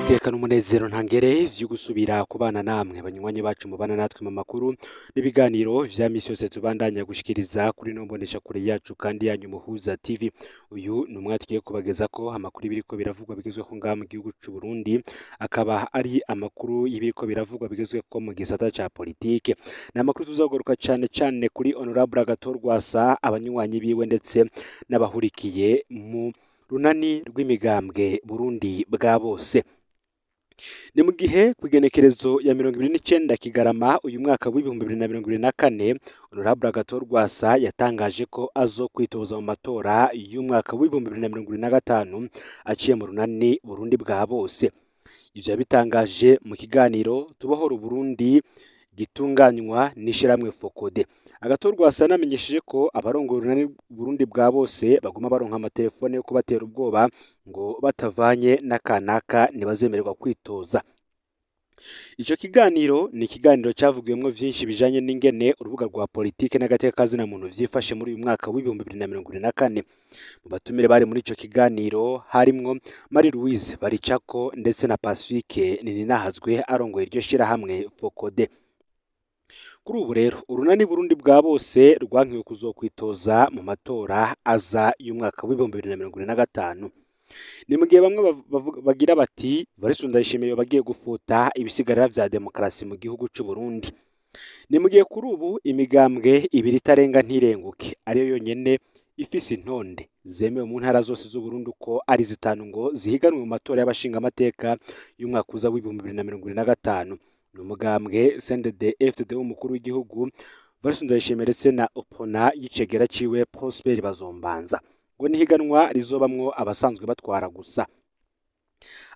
Iteka n'umunezero ntangere vyo gusubira kubana namwe banywanyi bacu mubana natwe mu makuru n'ibiganiro vya misi yose tubandanya gushikiriza kuri no mbonesha kure yacu kandi yanyu Muhuza TV. Uyu ni umwanya tugiye kubagezako amakuru y'ibiriko biravugwa bigezweho ngaha mu gihugu c'u Burundi, akaba ari amakuru y'ibiriko biravugwa bigezweho mu gisata ca politike. Ni amakuru tuzogaruka cane cane kuri Honorable Agathon Rwasa, abanywanyi biwe ndetse n'abahurikiye mu runani rw'imigambwe Burundi bwa bose. Ni mu gihe kw'igenekerezo ya 29 Kigarama uyu mwaka w'2024, Honorable Agathon Rwasa yatangaje ko azokwitoza mu matora y'umwaka w'2025 aciye mu runani Burundi bwa bose. Ivyo yabitangaje mu kiganiro Tubohora Uburundi gitunganywa n'ishirahamwe Fokode. Agathon Rwasa yanamenyesheje ko abarongoye urunani Burundi bwa bose baguma baronka amatelefone yo kubatera ubwoba ngo batavanye n'akanaka ntibazemererwa kwitoza. Ico kiganiro ni ikiganiro cavugiwemwo vyinshi bijanye n'ingene urubuga rwa politike n'agateka kazina muntu vyifashe muri uyu mwaka w'2024. Mu batumire bari muri ico kiganiro harimwo Marie Louise Baricako ndetse na Pacifique Nininahazwe arongoye iryo shirahamwe Fokode. Kuri ubu rero urunani Burundi bwa bose rwankiwe kuzokwitoza mu matora aza y'umwaka w'2025. Ni mu gihe bamwe bagira bati Evariste Ndayishimiye bagiye gufuta ibisigarira vya demokarasi mu gihugu c'u Burundi. Ni mu gihe kuri ubu imigambwe ibiri itarenga ntirenguke ariyo yonyene ifise intonde zemewe mu ntara zose z'Uburundi uko ari zitanu ngo zihiganwe mu matora y'abashingamateka y'umwaka uza w'2025. Ni umugambwe CNDD FDD w'umukuru w'igihugu Evariste Ndayishimiye ndetse na Opona y'icegera ciwe Prosper Bazombanza. Ngo nihiganwa rizobamwo abasanzwe batwara gusa.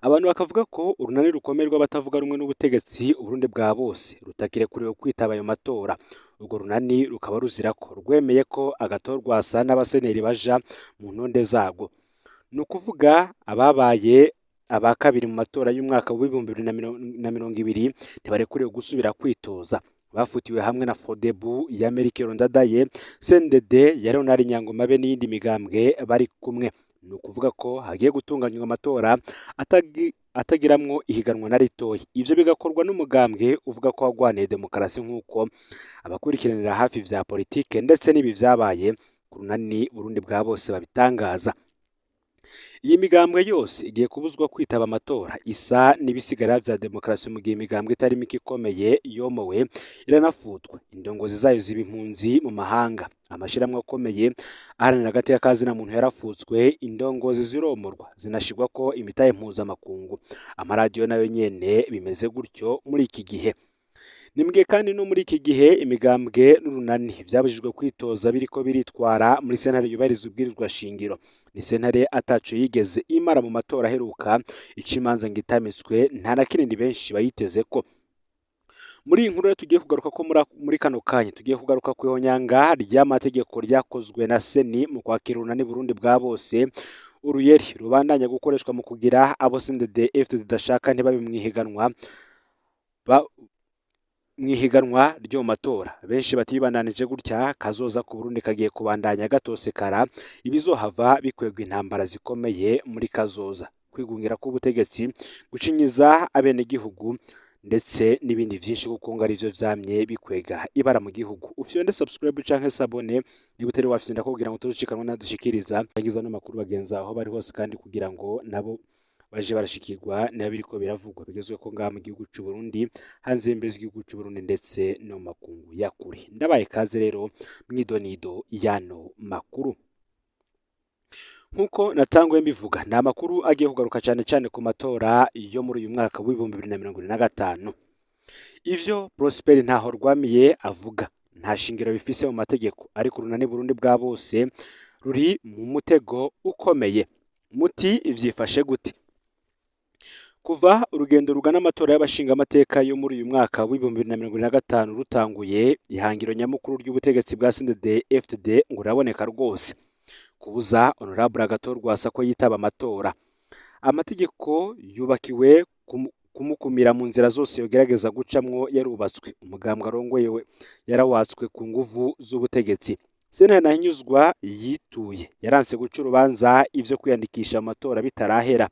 Abantu bakavuga ko urunani rukomeye rw'abatavuga rumwe n'ubutegetsi Uburundi bwa bose rutakirekuriwe kwitaba ayo matora. Urwo runani rukaba ruzira ko rwemeye ko Agathon Rwasa n'abaseneri baja mu ntonde zarwo. Ni ukuvuga ababaye aba kabiri mu matora y'umwaka w'2020 ntibarekuriwe gusubira kwitoza. Bafutiwe hamwe na Frodebu ya Melchior Ndadaye, CNDD ya Leonard Nyangoma be n'iyindi migambwe bari kumwe. Ni ukuvuga ko hagiye gutunganywa amatora atagiramwo ihiganwa na ritoyi. Ivyo bigakorwa n'umugambwe uvuga ko wagwaniye demokarasi nk'uko abakurikiranira hafi vya politike ndetse n'ibi vyabaye ku runani Burundi bwa bose babitangaza. Iyi migambwe yose igiye kubuzwa kwitaba amatora isa n'ibisigara vya demokarasi, mu gihe imigambwe itari mike ikomeye yomowe iranafutwa, indongozi zayo ziba impunzi mu mahanga. Amashirahamwe akomeye aharanira agateka kazina muntu yarafutswe, indongozi ziromorwa zinashirwako imitahe mpuzamakungu. Amaradiyo nayo nyene bimeze gutyo muri iki gihe. Ni mugihe kandi no muri iki gihe imigambwe n'urunani vyabujijwe kwitoza biriko biritwara muri sentare yubahiriza ubwirizwa shingiro. Ni sentare ataco yigeze imara mu matora aheruka, ica imanza ngo itamitswe, nta na kinini benshi bayitezeko. Muri iyi nkuru rero tugiye kugaruka ko muri kano kanya tugiye kugaruka kw'ihonyanga ry'amategeko ryakozwe na Seni mu kwakira urunani Burundi bwa bose, uruyeri rubandanya gukoreshwa mu kugira abo CNDD FDD idashaka ntibabe mw'ihiganwa mw'ihiganwa ryo mu matora. Benshi batibandanije gutya kazoza ku Burundi kagiye kubandanya gatosekara, ibizohava bikwegwa intambara zikomeye muri kazoza, kwigungira k'ubutegetsi, gucinyiza abenegihugu ndetse n'ibindi vyinshi, kuko ngo arivyo vyamye bikwega ibara mu gihugu. Ufyonde subscribe canke s'abonner niba utari wafyonda kugira ngo tuzucikanwe nadushikiriza ngiza no makuru bagenza aho bari hose, kandi kugira ngo nabo baje barashikirwa niba biriko biravugwa bigezweho ngaha mu gihugu c'u Burundi, hanze y'imbibe z'igihugu c'u Burundi ndetse no mu makungu ya kure. Ndabaye kaze rero mwidonido y'ano makuru. Nkuko natanguye mbivuga, ni amakuru agiye kugaruka cane cane ku matora yo muri uyu mwaka w'2025. Ivyo Prosper Ntahorwamiye avuga nta shingiro bifise mu mategeko, ariko urunani Burundi bwa bose ruri mu mutego ukomeye. Muti vyifashe gute? Kuva urugendo rugana amatora y'abashingamateka yo muri uyu mwaka w'2025 rutanguye, ihangiro nyamukuru ry'ubutegetsi bwa CNDD FDD ngo riraboneka rwose: kubuza Honorable Agathon Rwasa ko yitaba amatora. Amategeko yubakiwe kumukumira mu nzira zose yogerageza gucamwo yarubatswe. Umugambwe arongoye yarawatswe ku nguvu z'ubutegetsi. Sentare Ntahinyuzwa yituye yaranse guca urubanza ivyo kwiyandikisha mu matora bitarahera.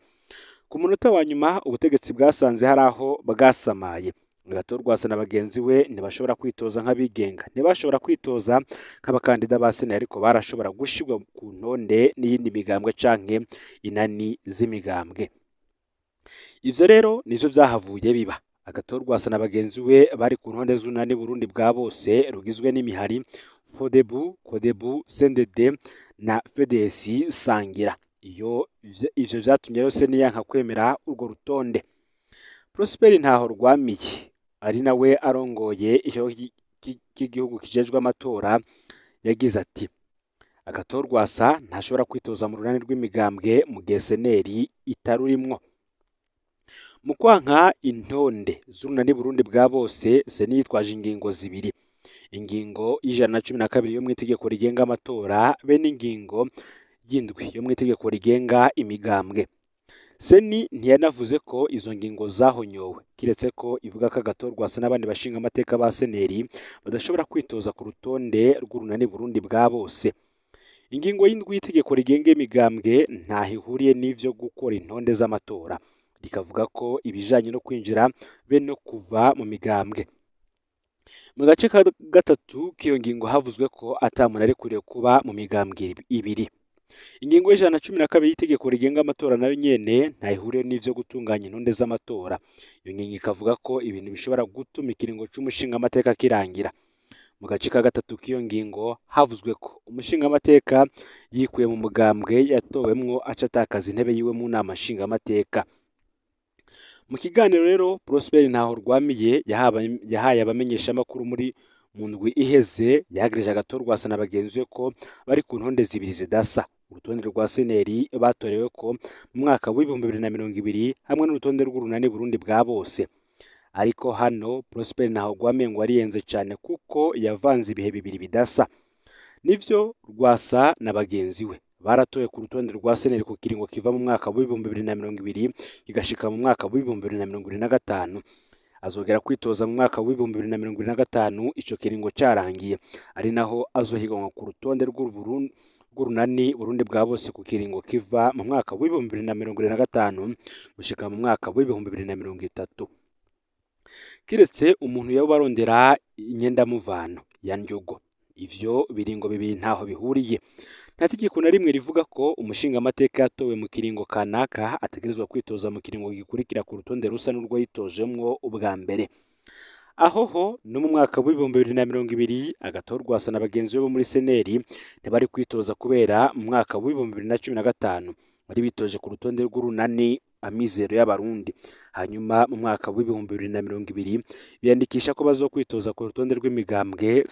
Ku munota wa nyuma ubutegetsi bwasanze hari aho bwasamaye. Agathon Rwasa na bagenzi we ntibashobora kwitoza nk'abigenga, ntibashobora kwitoza nk'abakandida ba sena, ariko barashobora gushirwa ku ntonde n'iyindi migambwe canke inani z'imigambwe. Ivyo rero nivyo vyahavuye biba. Agathon Rwasa na bagenzi we bari ku ntonde z'unani Burundi bwa bose rugizwe n'imihari Fodebu, Kodebu, CNDD na FDS Sangira. Iyo ivyo vyatumye rero seni yanka kwemera urwo rutonde. Prosper Ntahorwamiye ari nawe arongoye ikigo cy'igihugu kijejwe amatora yagize ati: Agathon Rwasa ntashobora kwitoza mu runani rw'imigambwe mu gihe seneri itarurimwo. Mu kwanka intonde z'urunani Burundi bwa bose, seni yitwaje ingingo zibiri: ingingo y'112 yo mw'itegeko rigenga amatora be n'ingingo y'7 yo mw'itegeko rigenga imigambwe. Seni ntiyanavuze ko izo ngingo zahonyowe, kiretse ko ivuga ko Agathon Rwasa n'abandi bashinga amateka ba seneri badashobora kwitoza ku rutonde rw'urunani Burundi bwa bose. Ingingo y'7 y'itegeko rigenga imigambwe ntaho ihuriye n'ivyo gukora intonde z'amatora, rikavuga ko ibijanye no kwinjira be no kuva mu migambwe. Mu gace ka gatatu k'iyo ngingo havuzwe ko ata muntu arekuriwe kuba mu migambwe ibiri. Ingingo y'112 y'itegeko rigenga amatora nayo nyene ntaho ihuriye n'ivyo gutunganya intonde z'amatora. Iyo ngingo ikavuga ko ibintu bishobora gutuma ikiringo c'umushingamateka kirangira. Mu gace ka gatatu k'iyo ngingo havuzwe ko umushingamateka yikuye mu mugambwe yatowemwo aca atakaza intebe yiwe mu nama nshingamateka. Mu kiganiro rero Prosper Ntahorwamiye yahaye abamenyeshamakuru muri mu ndwi iheze, yagirije Agathon Rwasa na bagenzi be ko bari ku ntonde zibiri zidasa: urutonde rwa seneri batorewe ko mu mwaka w'2020 hamwe n'urutonde rw'urunani Burundi bwa bose. Ariko hano Prosper Ntahorwamiye ngo ariyenze cane kuko yavanze ibihe bibiri bidasa. Nivyo Rwasa na bagenzi we baratowe ku rutonde rwa seneri ku kiringo kiva mu mwaka w'2020 kigashika mu mwaka w'2025. Azogera kwitoza mu mwaka w'2025 ico kiringo carangiye, ari naho azohiganwa ku rutonde rw'urunani Burundi bwa bose ku kiringo kiva mu mwaka w'2025 gushika mu mwaka w'2030. Kiretse umuntu yoba arondera inyendamuvano ya Ndyogo, ivyo biringo bibiri ntaho bihuriye. Nta tegeko na rimwe rivuga ko umushingamateka yatowe mu kiringo kanaka ategerezwa kwitoza mu kiringo gikurikira ku rutonde rusa n'urwo yitojemwo ubwa mbere. Aho ho no mu mwaka w'2020 Agathon Rwasa na bagenzi be bo muri seneri ntibari kwitoza kubera mu mwaka w'2015 bari bitoje ku rutonde rw'urunani Amizero y'Abarundi. Hanyuma mu mwaka w'2020 biyandikisha ko bazokwitoza ku rutonde rw'imigambwe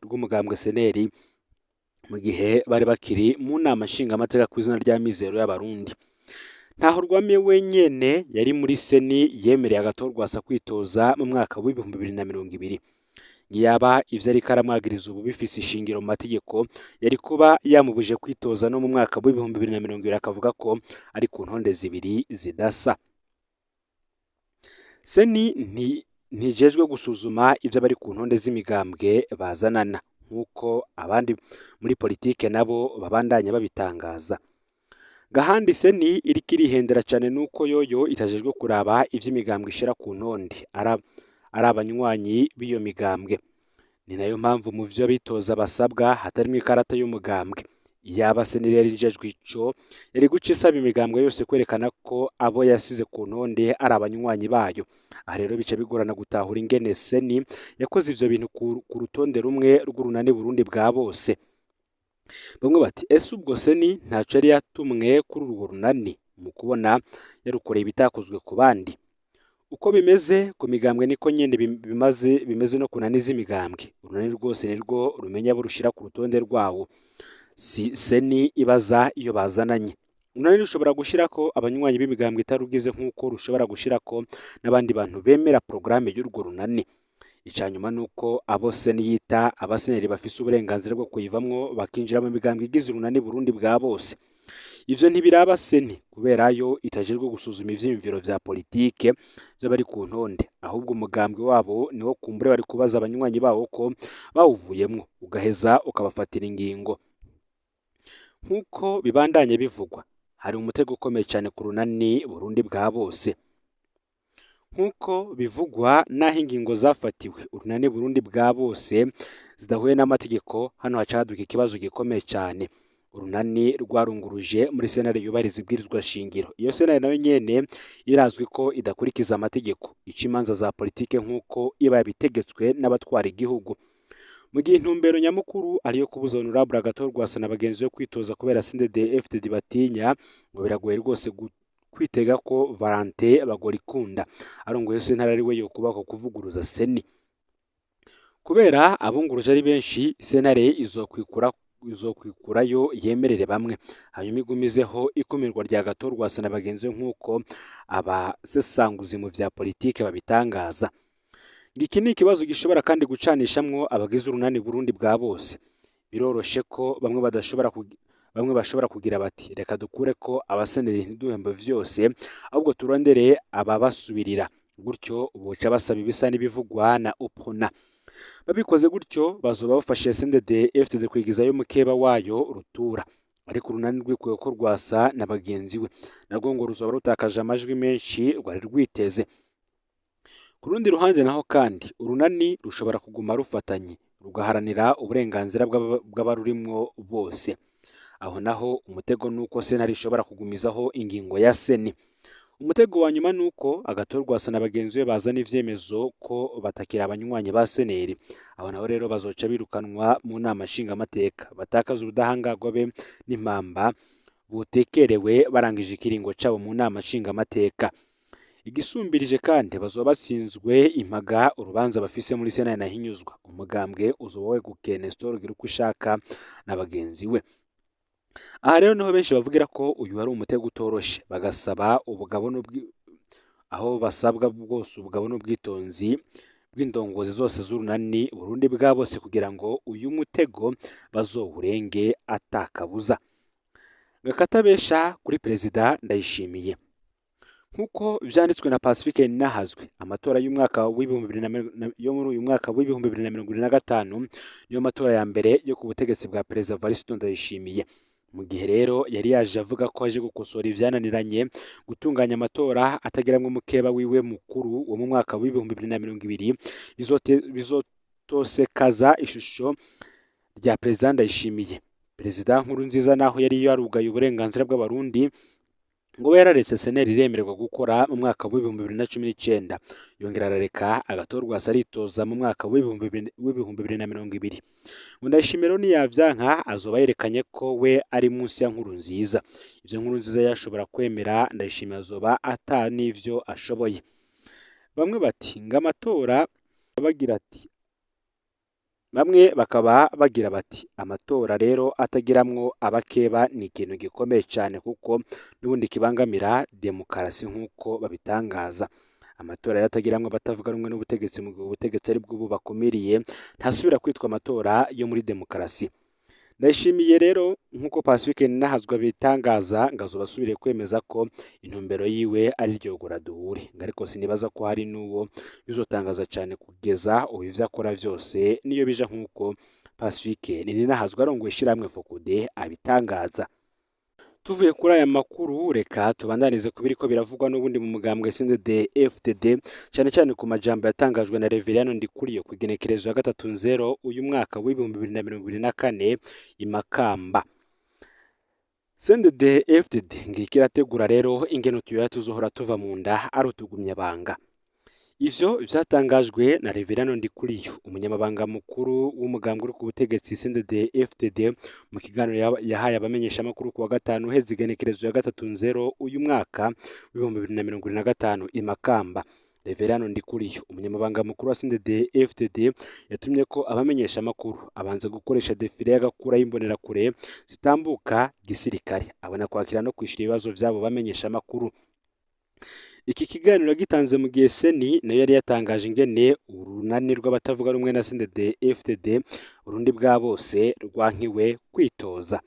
rw'umugambwe seneri mu gihe bari bakiri mu nama nshingamateka ku izina rya Mizero y'Abarundi. Ntahorwamiye wenyene yari muri seni yemereye Agathon Rwasa kwitoza mu mwaka w'2020. Yaba ivyo ariko aramwagiriza ubu bifise ishingiro mu mategeko, yari kuba yamubuje kwitoza no mu mwaka w'2020 akavuga ko ari ku ntonde zibiri zidasa. Seni ntijejwe gusuzuma ivyo abari ku ntonde z'imigambwe bazanana, nk'uko abandi muri politike nabo babandanya babitangaza. Gahandi seni iriko irihendera cane nuko yoyo itajejwe kuraba ivyo imigambwe ishira ku ntonde ari abanywanyi b'iyo migambwe. Ni nayo mpamvu mu vyo abitoza basabwa hatarimwo ikarata y'umugambwe. Iyaba seni yari ijejwe ico, yari guca isaba imigambwe yose kwerekana ko abo yasize ku ntonde ari abanywanyi bayo. Aha rero bica bigorana gutahura ingene seni yakoze ivyo bintu ku rutonde rumwe rw'urunani Burundi bwa bose. Bamwe bati: ese ubwo seni ntaco yari yatumwe kuri urwo runani mu kubona yarukoreye ibitakozwe ku bandi? Uko bimeze ku migambwe niko nyene bimeze no ku nani z'imigambwe. Urunani rwose nirwo rumenya abo rushira ku rutonde rwawo, si seni ibaza iyo bazananye. Urunani rushobora gushirako abanywanyi b'imigambwe itarugize nk'uko rushobora gushirako n'abandi bantu bemera porogaramu y'urwo runani. Icanyuma nuko abo seni yita abaseneri bafise uburenganzira bwo kuyivamwo bakinjira mu migambwe igize urunani Burundi bwa bose. Ivyo ntibiraba seni kubera yo itajejwe gusuzuma ivyiyumviro vya politike vy'abari ku ntonde, ahubwo umugambwe wabo niwo kumbure bari kubaza abanywanyi bawo ko bawuvuyemwo, ugaheza ukabafatira ingingo. Nk'uko bibandanye bivugwa, Hari umutego ukomeye cyane ku runani Burundi bwa bose. Nk'uko bivugwa n'aho ingingo zafatiwe urunani Burundi bwa bose zidahuye n'amategeko, hano haca haduka ikibazo gikomeye cyane. Urunani rwarunguruje muri sentare yubahiriza ibwirizwa shingiro. Iyo sentare nayo nyene irazwi ko idakurikiza amategeko, ica imanza za politike nk'uko iba yabitegetswe n'abatwara igihugu. Mu gihe intumbero nyamukuru ariyo kubuza Honorable Agathon Rwasa na bagenzi be kwitoza kubera CNDD-FDD batinya, ngo biragoye rwose kwitega ko Valentin Bagorikunda arongoye sentare ari we yokubakwa kuvuguruza CENI. Kubera abunguruje ari benshi, sentare izokwikurayo yemerere bamwe, hanyuma igumizeho ikumirwa rya Agathon Rwasa na bagenzi be nk'uko abasesanguzi mu vya politike babitangaza. Iki ni ikibazo gishobora kandi gucanishamwo abagize urunani Burundi bwa bose. Biroroshe ko bamwe bashobora kugira bati reka dukure ko abaseneri ntiduhembe vyose, ahubwo turondere ababasubirira. Gutyo boca basaba ibisa n'ibivugwa na UPRONA. Babikoze gutyo bazoba bafashe CNDD FDD kwigizayo mukeba wayo rutura. Ariko urunani rwikuye ko Rwasa na bagenzi we narwo ngo ruzoba rutakaje amajwi menshi rwari rwiteze. Ku rundi ruhande naho kandi urunani rushobora kuguma rufatanye rugaharanira uburenganzira bw'abarurimwo bose. Aho naho umutego nuko sentare ishobora kugumizaho ingingo ya CENI. Umutego wa nyuma nuko Agathon Rwasa na bagenzi be bazana ivyemezo ko batakiri abanywanyi ba seneri. Aho naho rero bazoca birukanwa mu nama nshingamateka, batakaza ubudahangarwa be n'impamba butekerewe barangije ikiringo cabo mu nama nshingamateka. Igisumbirije kandi bazoba batsinzwe impaga urubanza bafise muri sentare nahinyuzwa. Umugambwe uzoba wegukiye Nestor Girukwishaka na bagenzi we. Aha rero niho benshi bavugira ko uyu ari umutego utoroshe, bagasaba ubugabo aho basabwa bwose ubugabo n'ubwitonzi bw'indongozi zose z'urunani Burundi bwa bose kugira ngo uyu mutego bazowurenge atakabuza. Gakatabesha kuri Perezida Ndayishimiye. Nk'uko vyanditswe na Pacifique Ninahazwe, amatora y'umwaka yo muri uyu mwaka w'2025 niyo matora ya mbere yo ku butegetsi bwa Perezida Evariste Ndayishimiye. Mu gihe rero yari yaje avuga ko aje gukosora ivyananiranye, gutunganya amatora atagiramwo umukeba wiwe mukuru wo mu mwaka w'2020 bizotosekaza ishusho rya Perezida Ndayishimiye. Perezida Nkurunziza naho yari yarugaye uburenganzira bw'Abarundi, ngo yararetse seneri iremererwa gukora mu mwaka w'2019, yongera arareka Agathon Rwasa aritoza mu mwaka w'2020. Ndayishimiye rero niyavyanka azoba yerekanye ko we ari munsi ya Nkurunziza. Ivyo Nkurunziza yashobora kwemera, Ndayishimiye azoba ata n'ivyo ashoboye. Bamwe bati ngo amatora bagira ati bamwe bakaba bagira bati amatora rero atagiramwo abakeba ni ikintu gikomeye cyane kuko n'ubundi kibangamira demokarasi nk'uko babitangaza. Amatora rero atagiramwo abatavuga rumwe n'ubutegetsi mu gihe ubutegetsi ari bwo bubakumiriye ntasubira kwitwa amatora yo muri demokarasi. Ndayishimiye rero nk'uko Pacifique Ninahazwa bitangaza ngo azoba asubiriye kwemeza ko intumbero yiwe ari ryogora duhure, ngo ariko sinibaza ko hari n'uwo bizotangaza cyane kugeza ubu ivyo akora vyose niyo bija nk'uko Pacifique Ninahazwa arongoye ishirahamwe FOCODE abitangaza. Tuvuye kuri aya makuru reka tubandanize ku biriko biravugwa n'ubundi mu mugambwe CNDD FDD, cyane cyane ku majambo yatangajwe na Reverien Ndikuriyo ku igenekerezo ya 3-0 uyu mwaka w'2024 i Makamba. CNDD FDD ngiki irategura rero ingene utuyoya tuzohora tuva mu nda ari utugumya banga. Ivyo vyatangajwe na Reverien Ndikuriyo, umunyamabanga mukuru w'umugambwe uri ku butegetsi CNDD FDD, mu kiganiro yahaye abamenyeshamakuru ku wa gatanu uheze igenekerezo ya 3-0 uyu mwaka w'2025 i Makamba. Reverien Ndikuriyo, umunyamabanga mukuru wa CNDD FDD, yatumye ko abamenyeshamakuru abanza gukoresha defile y'agakura y'imbonerakure zitambuka gisirikare, abona kwakira no kwishura ibibazo vy'abo bamenyeshamakuru. Iki kiganiro gitanze mu gihe CENI nayo yari yatangaje ingene urunani rw'abatavuga rumwe na CNDD FDD Burundi bwa bose rwankiwe kwitoza.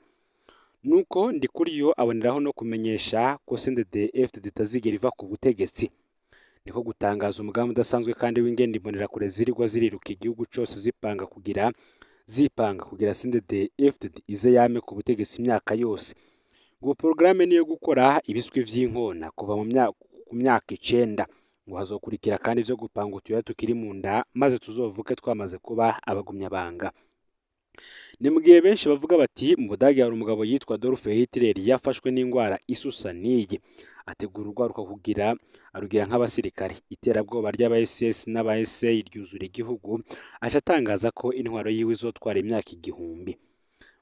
Nuko Ndikuriyo aboneraho no kumenyesha ko CNDD FDD itazigera iva ku butegetsi. Niko gutangaza umugambi udasanzwe kandi w'ingene imbonerakure zirirwa ziriruka igihugu cose zipanga kugira CNDD FDD ize yame ku butegetsi imyaka yose. Ngo porogaramu niyo gukora ibiswi vy'inkona kuva mu myaka ku myaka 9, ngo hazokurikira kandi ivyo gupanga utuya tukiri mu nda, maze tuzovuke twamaze kuba abagumyabanga. Ni mu gihe benshi bavuga bati mu Budage hari umugabo yitwa Adolf Hitler yafashwe n'indwara isusa n'iyi, ategura urwaruka kugira arugira nk'abasirikare. Iterabwoba ry'aba SS n'aba SA ryuzura igihugu, aca atangaza ko intwaro yiwe izotwara imyaka 1000.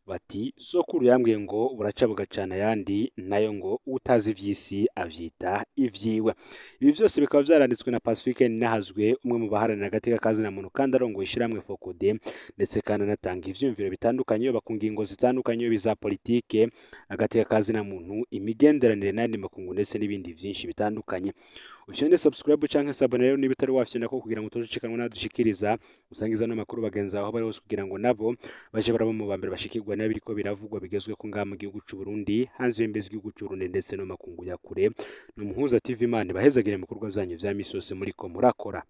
Bati sokuru yambwiye ngo buraca bugacana ayandi, nayo ngo utazi ivy'isi avyita ivyiwe. Ibi vyose bikaba vyaranditswe na Pacifique Ninahazwe, umwe mu baharanira agateka ka zina muntu kandi arongoye ishirahamwe FOCODE, ndetse kandi anatanga ivyiyumviro bitandukanye yoba ku ngingo zitandukanye, yoba iza politike, agateka ka zina muntu, imigenderanire n'ayandi makungu, ndetse n'ibindi vyinshi bitandukanye. Ufyonde subscribe canke s'abonner rero niba utari wafyonda ko, kugira ngo utozicikanwa n'adushikiriza. Usangiza ano makuru bagenzi bawe aho bari hose, kugira ngo nabo baje baraba mu ba mbere bashikirwa n'ibiriko biravugwa bigezweho ngaha mu gihugu c'u Burundi, hanze y'imbibe z'igihugu c'u Burundi, ndetse no mu makungu ya kure. Ni Umuhuza TV. Imana ibahezagire mu bikorwa vyanyu vya misi yose muriko murakora.